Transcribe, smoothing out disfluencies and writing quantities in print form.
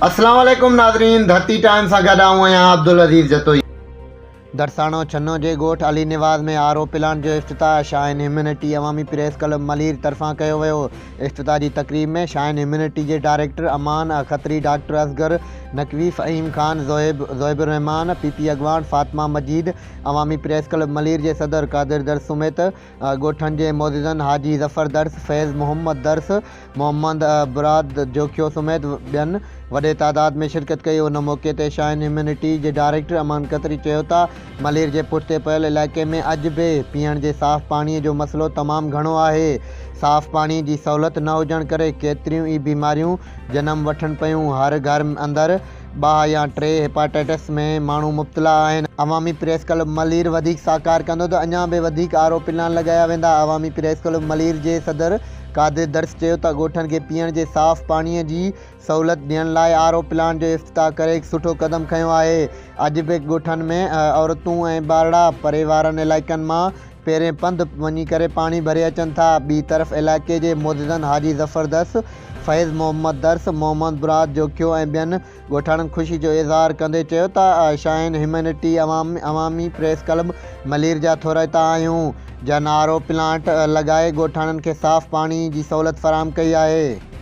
اسلام عليڪم ناظرين ڌرتي ٽائيم سان گڏ آئون آهيان عبدالعزيز جتوئي. درساڻو ڇنو جي ڳوٺ Ali Nawaz ۾ R O plant جو افتتاح Shaheen humanity Awami press club Malir طرفان ڪيو ويو. افتتاح جي تقريب ۾ شاهين هيومنٽي جي director Aman Khatri, doctor Asghar Naqvi, Faheem Khan, Zohaib Zohaib ur Rehman, P P اڳواڻ فاطمه مجيد، عوامي پريس ڪلب ملير جي صدر قادر درس سميت ڳوٺن جي معززن حاجي ظفر درس، فيض محمد درس، محمد براد جوکيو سميت ٻين وڏي تعداد ۾ شرڪت ڪئي. ان موقعي تي شاهين هيومنٽي جي ڊائريڪٽر امان کتري چيو ته ملير جي پٺتي پيل علائقي ۾ اڄ به پيئڻ جي صاف پاڻي جو مسئلو تمام گهڻو آهي، صاف پاڻي جي سهولت نه هجڻ ڪري ڪيتريون ئي بيماريون جنم وٺن پيون، هر گهر اندر ٻه يا ٽي هيپاٽائٽس ۾ ماڻهو مبتلا آهن. عوامي پريس ڪلب ملير وڌيڪ سهڪار ڪندو ته اڃا به وڌيڪ آر او پلان لڳايا ويندا. عوامي پريس ڪلب ملير جي صدر قادر درس چيو ته ڳوٺن کي پيئڻ جي صاف پاڻي جي سهولت ڏيڻ لاء آر او پلانٽ جو افتتاح ڪري هڪ سٺو قدم کنيو آهي. اڄ به ڳوٺن ۾ عورتون ۽ ٻارڙا پري وارن علائقن مان پيرين پنڌ وڃي ڪري پاڻي ڀري اچن ٿا. ٻي طرف علائقي جي معززن حاجي ظفر درس، فيض محمد درس، محمد مراد جوکيو ۽ ٻين ڳوٺاڻن خوشي جو اظهار ڪندي چيو ته شاهين هيومينٽي عوامي پريس ڪلب ملير جا ٿورائتا آهيون جن آر او پلانٽ لڳائي ڳوٺاڻن کي صاف پاڻي جي سهولت فراهم ڪئي آهي.